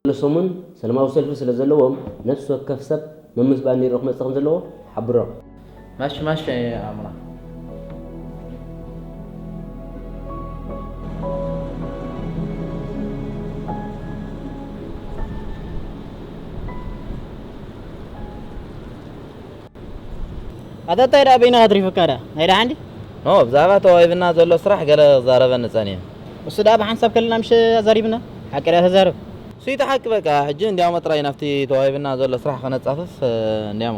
ዘሎ ሰሙን ሰላማዊ ሰልፊ ስለ ዘለዎም፣ ነፍሲ ወከፍ ሰብ መምስ ባንዴርኡ ክመጽእ ከም ዘለዎ ሓብሮም። ማሽ ማሽ ኣምና። ኣታ እንታይ ደኣ በይንኻ ኣትሪፉካ ደኣ? ናይ ደሓን ድዩ? ኖ፣ ብዛዕባ ተዋሂብና ዘሎ ስራሕ ገለ ክዛረበኒ ጸኒሑ። እሱ ደኣ ብሓንሳብ ከለና ምሽ ኣዛሪብና? ሓቂ ደኣ ተዛረብ። እሱ እቲ ሓቂ በቃ፣ ሕጂ እንዲያሞ ጥራይ ናብቲ ተዋሂብና ዘሎ ስራሕ ከነጻፍፍ፣ እ፣ እንዲያሞ።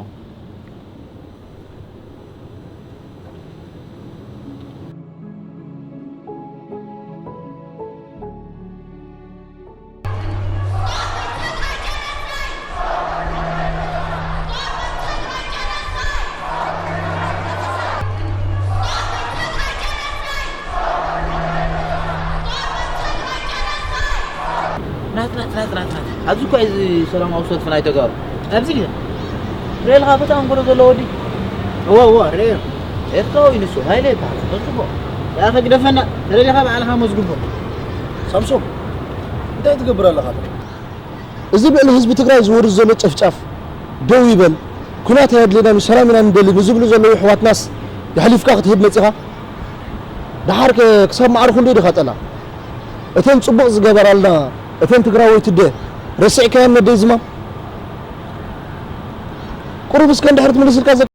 ናት፣ ናት፣ ናት፣ ናት፣ ናት። ኣብዚ እኮ እዩ እዚ ሰላማዊ ሰልፊ ናይ ተጋሩ። ኣብዚ ግዜ? ሬልኻ በጣም እንኮ ዘሎ ወዲ። እወ፣ እወ፣ ሬል። ኤርትራዊ ንሱ፣ ሃይለ ይበሃል። ጽቡቕ። ያኸ ግደፈና። ተደሊኻ ባዕልኻ መዝግቦ። ሳምሶም፣ እንታይ ትገብር ኣለኻ? እዚ ልዕሊ ህዝቢ ትግራይ ዝወርድ ዘሎ ጨፍጫፍ ደው ይበል፣ ኩናት ኣየድልየናን እዩ፣ ሰላም ኢና ንደሊ ንዝብሉ ዘለዉ ኣሕዋትናስ የሕሊፍካ ክትህብ መጺኻ? ደሓር ከ ክሳብ መዓርኹ እንዶ ኢኻ ጠላ? እተን ጽቡቕ ዝገበራልና፣ እተን ትግራወይቲ እደ ረሲዕካየን ነደይ ዝማም? ቁሩብ እስከ እንድሕር ትምልስልካ ዘ-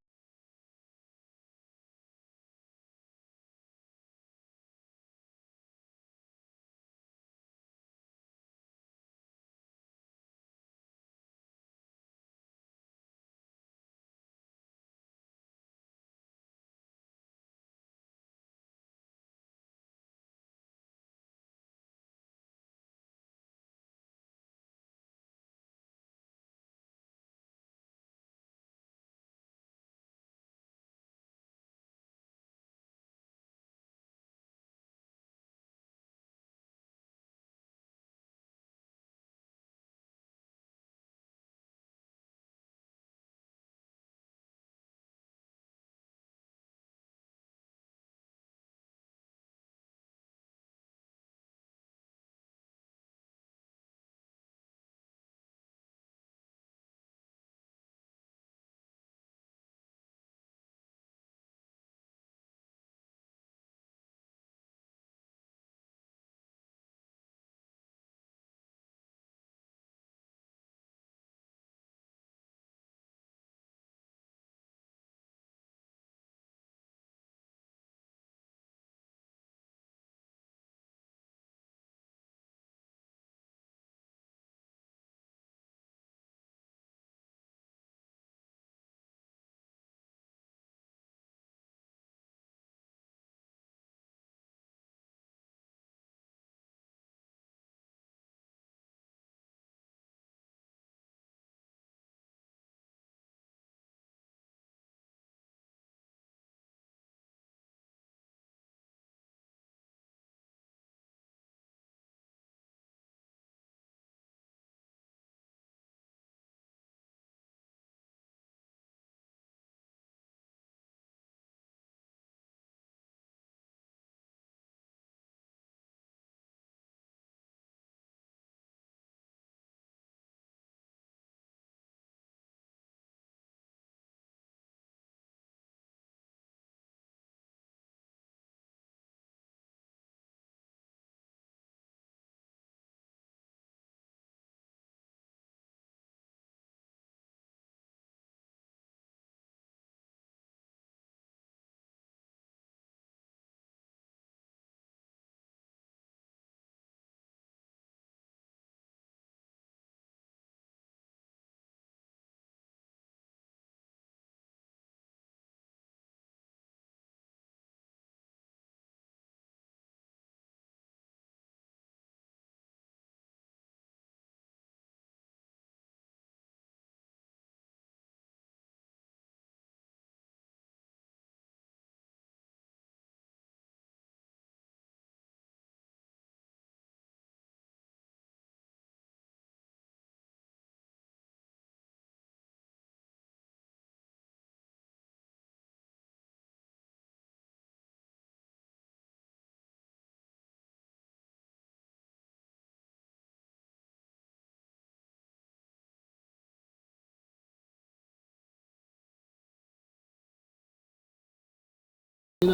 ኢና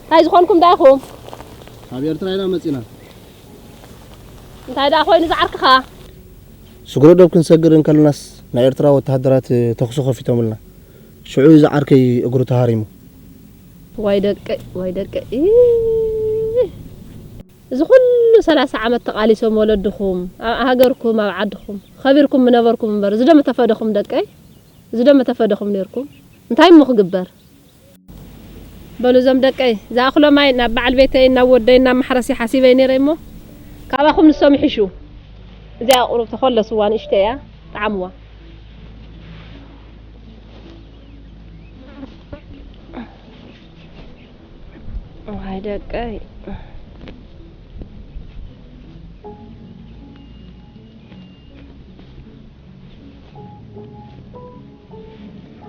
እንታይ ዝኾንኩም ዳኹም? ካብ ኤርትራ ኢና መጺና። እንታይ ደኣ ኮይኑ ዝዓርክኻ? ስግረ ዶብ ክንሰግር እንከለናስ ናይ ኤርትራ ወተሃደራት ተኹሲ ከፊቶምልና። ሽዑ እዩ ዝዓርከይ እግሩ ተሃሪሙ። ዋይ ደቀይ፣ ዋይ ደቀይ። እ፣ እዚ ኩሉ ሰላሳ ዓመት ተቓሊሶም ወለድኹም፣ ኣብ ሃገርኩም፣ ኣብ ዓድኹም፣ ኸቢርኩም ምነበርኩም እምበር፣ እዚ ዶ ምተፈደኹም ደቀይ? እዚ ዶ ምተፈደኹም ኔርኩም? እንታይ እሞ ክግበር? በሉ እዞም ደቀይ፣ ዝኣኽሎ ማይ ናብ በዓል ቤተይን ናብ ወደይን ናብ ማሕረስይ ሓሲበ ነይረ እሞ፣ ካባኹም ንሶም ይሕሹ። እዚኣ ቁሩብ ተኾለስዋ፣ ንእሽተይ እያ፣ ጠዓምዋ። ዋይ ደቀይ።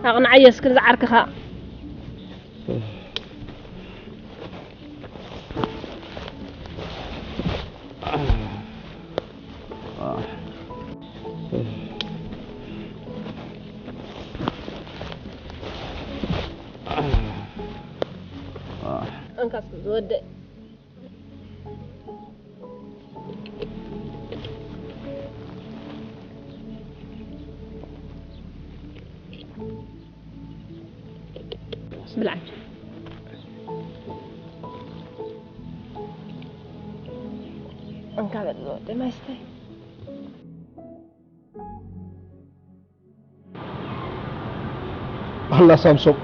ኣቕንዓዮ እስኪ ንዝዓርክኻ። እንካ እስኪ ዝወደይ። ብልዓት። እንካ በል ዝወደይ ማይ ስታይ። ኣላ ሳምሶም፣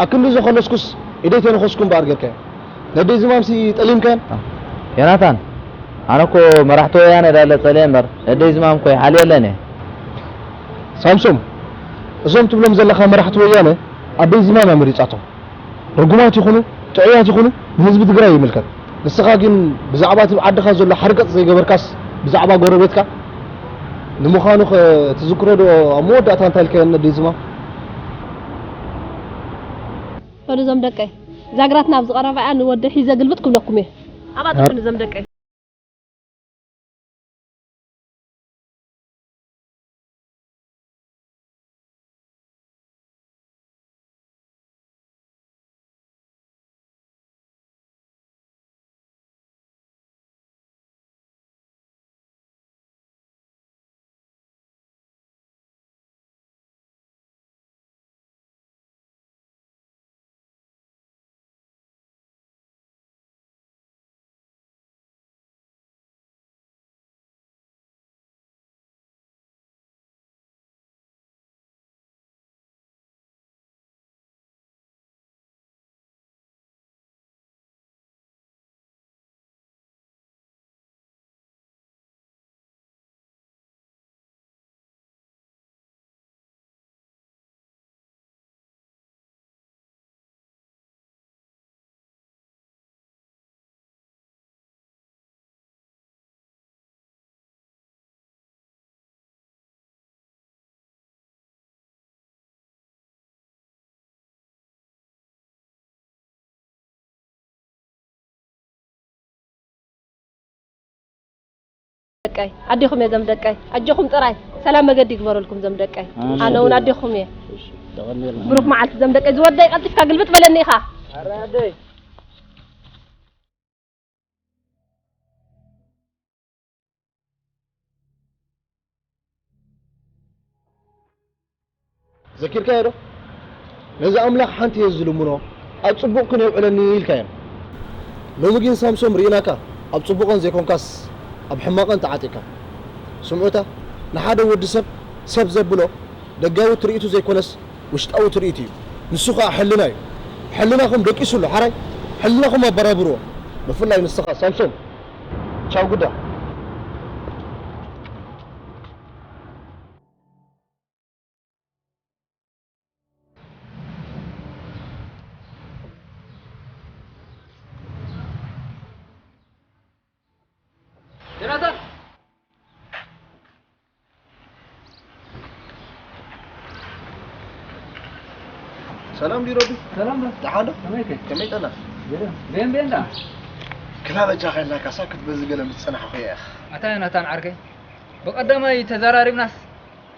ኣክንዲ ዝኾለስኩስ ኢደይ ተነኸስኩ እምበኣር ጌርካዮ። ነደይ ዝማምሲ ጠሊምካየን? ዮናታን፣ ኣነ እኮ መራሕቲ ወያነ ዳለ ጸልየ እምበር፣ ነደይ ዝማም እኮ ይሓልየለን እየ። ሳምሶም፣ እዞም ትብሎም ዘለኻ መራሕቲ ወያነ ኣደይ ዝማም እያ መሪጻቶም። ርጉማት ይኹኑ ጥዑያት ይኹኑ ንህዝቢ ትግራይ ይምልከት። ንስኻ ግን ብዛዕባ እቲ ዓድኻ ዘሎ ሓርገጽ ዘይገበርካስ ብዛዕባ ጎረቤትካ? ንምዃኑ ኸ ትዝክሮ ዶ ኣብ መወዳእታ እንታይ ኢልካዮ ነደይ ዝማም? በሉ እዞም ደቀይ፣ ዛግራትና ኣብ ዝቐረባ እያ፣ ንወዲ ሒዘ ግልብጥ ክብለኩም እየ። ኣባጥርኩ ንዞም ደቀይ። ደቀይ ኣዴኹም እየ ዘም ደቀይ ኣጆኹም ጥራይ ሰላም መገዲ ይግበረልኩም ዘም ደቀይ ኣነ እውን ኣዴኹም እየ ብሩክ መዓልቲ ዘም ደቀይ ዝወደይ ቀልጢፍካ ግልብጥ በለኒ ኢኻ ዘኪርካዮ ዶ? ነዚ ኣምላኽ ሓንቲ እየ ዝልምኖ፣ ኣብ ጽቡቕ ክን የውዕለኒ ኢልካዮ። ሎሚ ግን ሳምሶም ርኢናካ፣ ኣብ ጽቡቕን ዘይኮንካስ ኣብ ሕማቕን ተዓጢቕካ። ስምዑታ፣ ንሓደ ወዲ ሰብ ሰብ ዘብሎ ደጋዊ ትርኢቱ ዘይኮነስ ውሽጣዊ ትርኢቱ እዩ። ንሱ ኸኣ ሕልና እዩ። ሕልናኹም ደቂሱ ኣሎ፣ ሓራይ ሕልናኹም ኣበራብርዎ። ብፍላይ ንስኻ ሳምሶም፣ ቻው ግዳ። ዮናታን! ሰላም ድዩ ረቢ? ሰላም ዶ? ደሓን ዶ? ከመይ ከ? ከመይ ጠና? ገለ። ቤን ቤን ዳ? ክላ በጃኻ ኢልናካ ሳክት በዚ ገለ ምስ ጸናሕኹ እየ። ኣታ ዮናታን ዓርከይ፣ ብቐዳማይ ተዘራሪብናስ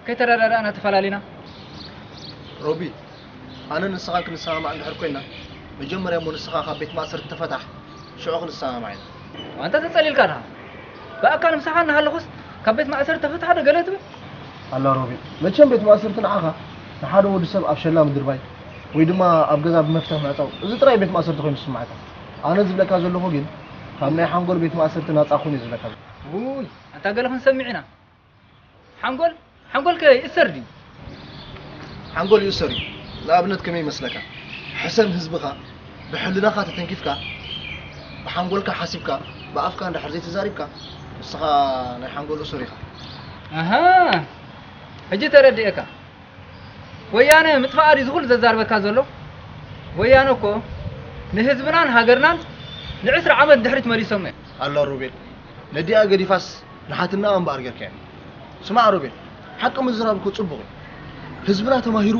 ከይተረዳዳእና ተፈላሊና። ሮቢ፣ ኣነ ንስኻን ክንሰማማዕ እንድሕር ኮይና፣ መጀመርያ እሞ ንስኻ ካብ ቤት ማእሰርቲ ተፈታሕ፣ ሽዑ ክንሰማማዕ ኢና። ኣንታ ተጸሊልካ ደኻ? ብኣካል ምሳኻ እናሃለኹስ ካብ ቤት ማእሰርቲ ተፈታሕ ዶ ገለ ትብል? ኣላ ሮቤል፣ መቸም ቤት ማእሰርቲ ንዓኻ ንሓደ ወዲ ሰብ ኣብ ሸላ ምድርባይ ወይ ድማ ኣብ ገዛ ብመፍትሕ ምዕጻው፣ እዚ ጥራይ ቤት ማእሰርቲ ኮይኑ ዝስምዓካ። ኣነ ዝብለካ ዘለኹ ግን ካብ ናይ ሓንጎል ቤት ማእሰርቲ ናጻ ኩን እዩ ዝብለካ ዘለኹ። ውይ፣ ኣንታ ገለ ክንሰምዕ ኢና። ሓንጎል ሓንጎልከ ይእሰር ድዩ? ሓንጎል ይእሰር እዩ። ንኣብነት ከመይ ይመስለካ? ሕሰም ህዝብኻ ብሕልናኻ ተተንኪፍካ፣ ብሓንጎልካ ሓሲብካ፣ ብኣፍካ እንድሕር ዘይተዛሪብካ፣ ንስኻ ናይ ሓንጎል እሱር ኢኻ። ኣሃ፣ ሕጂ ተረዲኤካ። ወያነ ምጥፋኣ ድዩ ዝኹሉ ዘዛርበካ ዘሎ? ወያነ እኮ ንህዝብናን ሃገርናን ንዕስራ ዓመት ድሕሪት መሊሶሞ እዮም። ኣላ ሮቤል፣ ነዲኣ ገዲፋስ ንሓትናኣ እምበኣር ጌርካዮ። ስማዕ ሮቤል፣ ሓቂ ምዝራብ እኮ ጽቡቕ እዩ። ህዝብና ተማሂሩ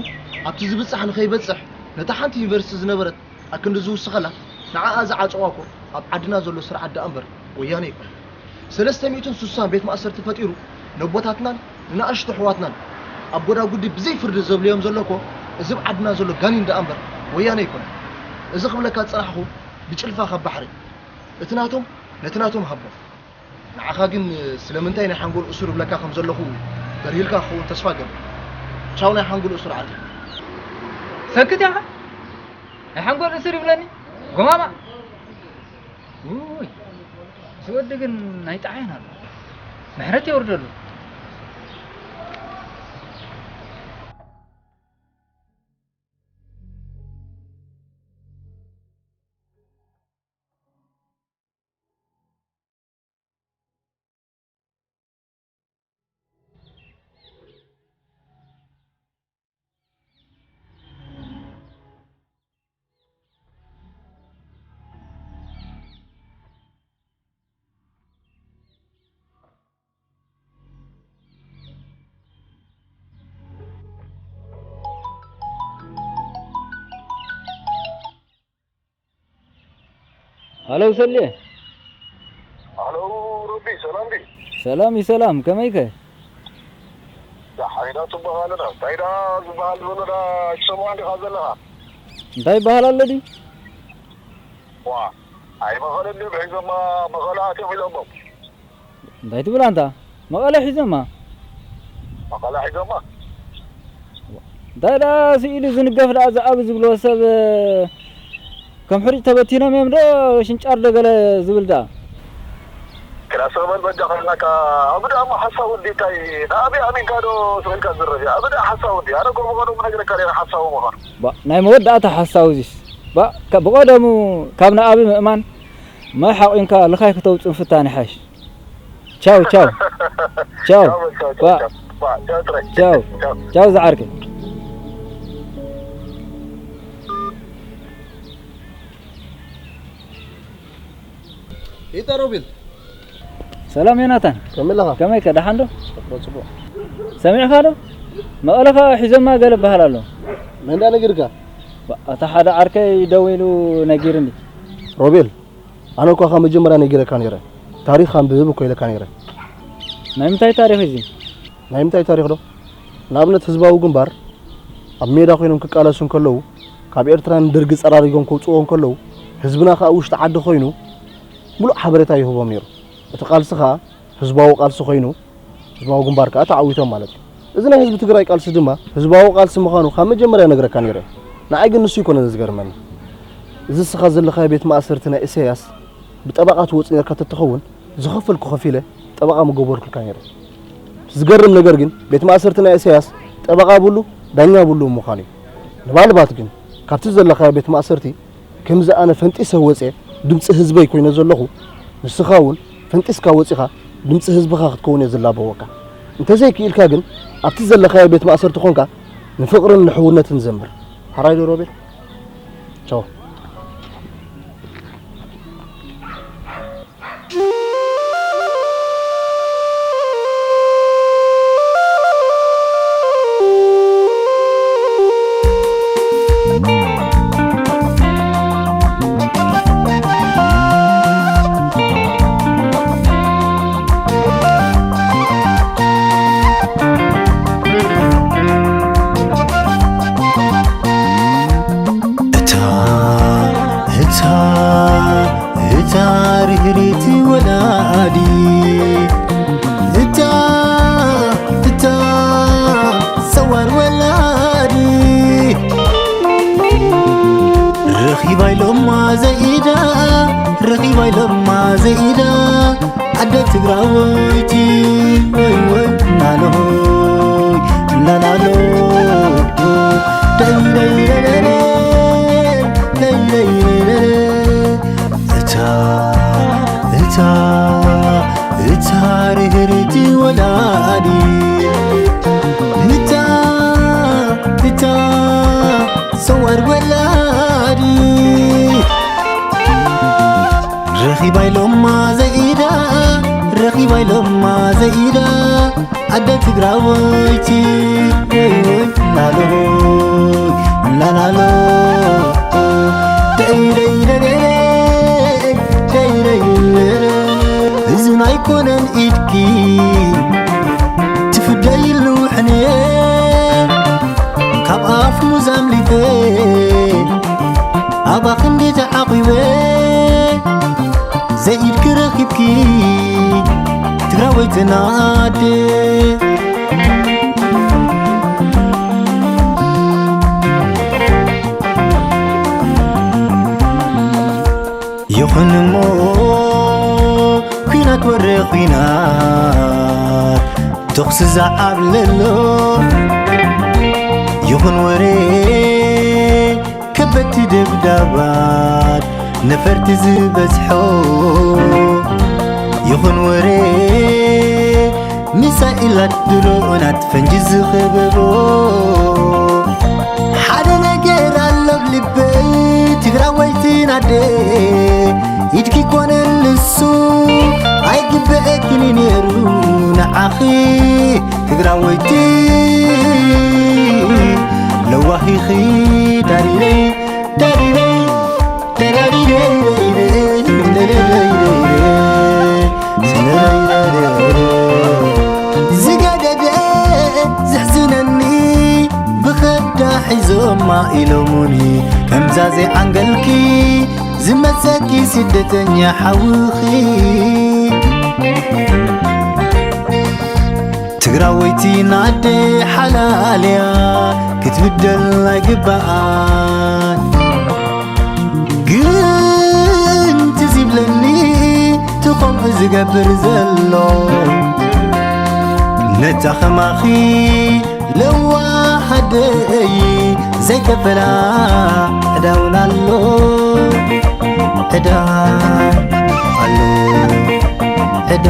ኣብቲ ዝብጻሕ ንኸይበጽሕ ነታ ሓንቲ ዩኒቨርሲቲ ዝነበረት ኣክንዲ ዝውስኸላ ንዓኣ ዝዓጸዋ እኮ ኣብ ዓድና ዘሎ ስርዓት ደኣ እምበር ወያነ ኣይኮነን። ሰለስተ ሚእትን ስሳን ቤት ማእሰርቲ ፈጢሩ ነቦታትናን ንናእሽቱ ኣሕዋትናን ኣብ ጎዳጉዲ ብዘይ ፍርዲ ዘብልዮም ዘሎ እኮ እዚ ኣብ ዓድና ዘሎ ጋኒን ደኣ እምበር ወያነ ኣይኮነን። እዚ ክብለካ ዝጸናሕኩ ብጭልፋ ካብ ባሕሪ እቲ ናቶም ነቲ ናቶም ሃቦም። ንዓኻ ግን ስለምንታይ ናይ ሓንጎል እሱር እብለካ ከም ዘለኹ በሪህልካ ክኸውን ተስፋ እገብር። ቻው ናይ ሓንጎል እሱር ዓርከይ። ሰክት ኢኻ? ናይ ሓንጎል እሱር ይብለኒ? ጎማማ። ውይ፣ እዚ ወዲ ግን ናይ ጣዕያን ኣሎ። ምሕረት የውርደሉ። ሃሎ ሰሌ። ሃሎ ሮቢ፣ ሰላም ድዩ? ሰላም እዩ ሰላም፣ ከመይከ? ዳሓይና ትበሃልና፣ እንታይ ዳ ዝበሃል ዘሎ ዳ ትሰምዖ እንዲኻ ዘለኻ? እንታይ ይበሃል ኣሎ ድዩ? ዋ፣ ኣይ መቐለ ድዩ ብሒዞማ፣ መቐለ ኣትዮም ኢሎሞም። እንታይ ትብል ኣንታ? መቐለ ሒዞማ። መቐለ ሒዞማ። እንታይ ደኣ ስኢሉ ዝንገፍ ደኣ ዝኣቢ ዝብልዎ ሰብ ከም ሕሩጭ ተበቲኖም እዮም ዶ ሽንጫር ዶ ገለ ዝብል ደኣ? ክላስ በል በጃ ኸላካ ኣብ ደኣ እሞ ሓሳዊ እንዲ እንታይ ንኣብይ ኣሚንካ ዶ ስቕ ኢልካ ዝረፍ እያ? ኣብ ደኣ ሓሳዊ እንዲ ኣነ እኮ ብቐደሙ ነግረካ ነይረ ሓሳዊ ምዃኑ። ባ ናይ መወዳእታ ሓሳዊ እዚስ ባ ብቐደሙ ካብ ንኣብይ ምእማን ማይ ሓቒንካ ልኻይ ክተውጽእ ምፍታን ይሓይሽ። ቻው ቻው ቻው። ቻው በል፣ ቻው፣ ቻው፣ ባ ቻው፣ ባ ቻው ጥራይ። ቻው ቻው። ቻው ዝዓርከይ። ኢታ ሮቤል። ሰላም ዮናታን። ከመይ ኣለኻ? ከመይ ከ ደሓን ዶ? ጽቡቕ፣ ጽቡቕ። ሰሚዕካ ዶ? መቐለኻ ሒዞማ ገለ በሃል ኣሎ። መን ዳ ነጊርካ? ባ- ኣታ ሓደ ዓርከይ ደዊሉ ነጊርኒ። ሮቤል፣ ኣነ እኳ ካብ መጀመርያ ነጊረካ ነይረ። ታሪኽ ኣንብብ እኮ ኢለካ ነይረ። ናይ ምንታይ ታሪኽ እዚ? ናይ ምንታይ ታሪኽ ዶ? ንኣብነት ህዝባዊ ግንባር ኣብ ሜዳ ኮይኖም ክቃለሱ እንከለዉ፣ ካብ ኤርትራ ንደርጊ ጸራሪጎም ከውጽእዎ እንከለዉ፣ ህዝብና ከኣ ውሽጢ ዓዲ ኮይኑ ምሉእ ሓበሬታ ይህቦም ነይሩ። እቲ ቃልሲ ከኣ ህዝባዊ ቃልሲ ኮይኑ፣ ህዝባዊ ግንባር ከኣ ተዓዊቶም ማለት እዩ። እዚ ናይ ህዝቢ ትግራይ ቃልሲ ድማ ህዝባዊ ቃልሲ ምዃኑ ካብ መጀመርያ ነግረካ ነይረ። ንዓይ ግን ንሱ ኣይኮነን ዝገርመኒ። እዚ እስኻ ዘለኻዮ ቤት ማእሰርቲ ናይ ኢሳያስ ብጠበቓ ትወጽእ ነርካ ተትኸውን፣ ዝኸፈልኩ ከፊለ ጠበቓ ምገበርኩልካ ነይረ። ዝገርም ነገር ግን ቤት ማእሰርቲ ናይ ኢሳያስ ጠበቓ ብሉ፣ ዳኛ ብሉ ምዃኑ እዩ። ንባልባት ግን ካብቲ ዘለኻዮ ቤት ማእሰርቲ ከምዚ ኣነ ፈንጢሰ ወፅየ ድምፂ ህዝበይ ኮይነ ዘለኹ፣ ንስኻ እውን ፈንጢስካ ወፂኻ ድምፂ ህዝብኻ ክትከውን እየ ዝላበወካ። እንተዘይክኢልካ ግን ኣብቲ ዘለኻዮ ቤት ማእሰርቲ ኮንካ ንፍቕርን ንሕውነትን ዘምር። ሓራይ ዶ ሮቤል? ቻው። እታ ረኺባ ኢሎማ ዘኢዳ ኣደ ትግራወይቲ፣ ወይ ወይ ላሎይ ላላሎ፣ ደይ ደይ ደይ ደይ ደይ ደይ ደይ ደይ። እታ እታ እታ ርህርቲ ወላዲ፣ እታ እታ ሰዋር ወላዲ፣ ረኺባ ኢሎማ ዘኢዳ፣ ረኺባ ኢሎማ ዘኢዳ ኣደ ትግራወይቲ፣ ወይ ወይ ላሎ፣ ላላሎ፣ ደይ ደይ ደይ ደይ ደይ ደይ ደይ። እዚ ኣይኮነን ኢድኪ ትፍደይሉ ሕንየ፣ ካብ ኣፍ ሙዝ ኣምሊጠ ኣባ ክንዲ ተዓቒበ፣ ዘኢድኪ ረኺብኪ ትግራወይቲ ናደ። ይኹን እሞ ኲናት ወረ ኲናት ተኹሲ ዝዓብለሎ፣ ይኹን ወረ ከበድቲ ደብዳባት ነፈርቲ ዝበዝሖ፣ ይኹን ወረ ሚሳኤላት ድሮናት ፈንጂ ዝኸበቦ፣ ሓደ ነገር ኣሎ ኣብ ልበይ ትግራወይቲ ናደ፣ ኢድኪ ኮነ ንሱ ኣይግበአክን ነይሩ ንዓኺ ትግራወይቲ ለዋሂኺ ዳሪረይ ዳሪረይ ዳሪረይ ዝገደደ ዘሕዝነኒ ብኸዳ ሒዞማ ኢሎሙኒ ከምዛ ዘይዓንገልኪ ዝመጸኪ ስደተኛ ሓውኺ ትግራወይቲ ናደ ሓላልያ ክትብደል ኣይግባኣን። ግን ትዝ ይብለኒ እቲ ከምኡ ዝገብር ዘሎ ነታ ከማኺ ለዋህ ኣደይ ዘይከፈላ ዕዳ እውን ኣሎ፣ ዕዳ ኣሎ፣ ዕዳ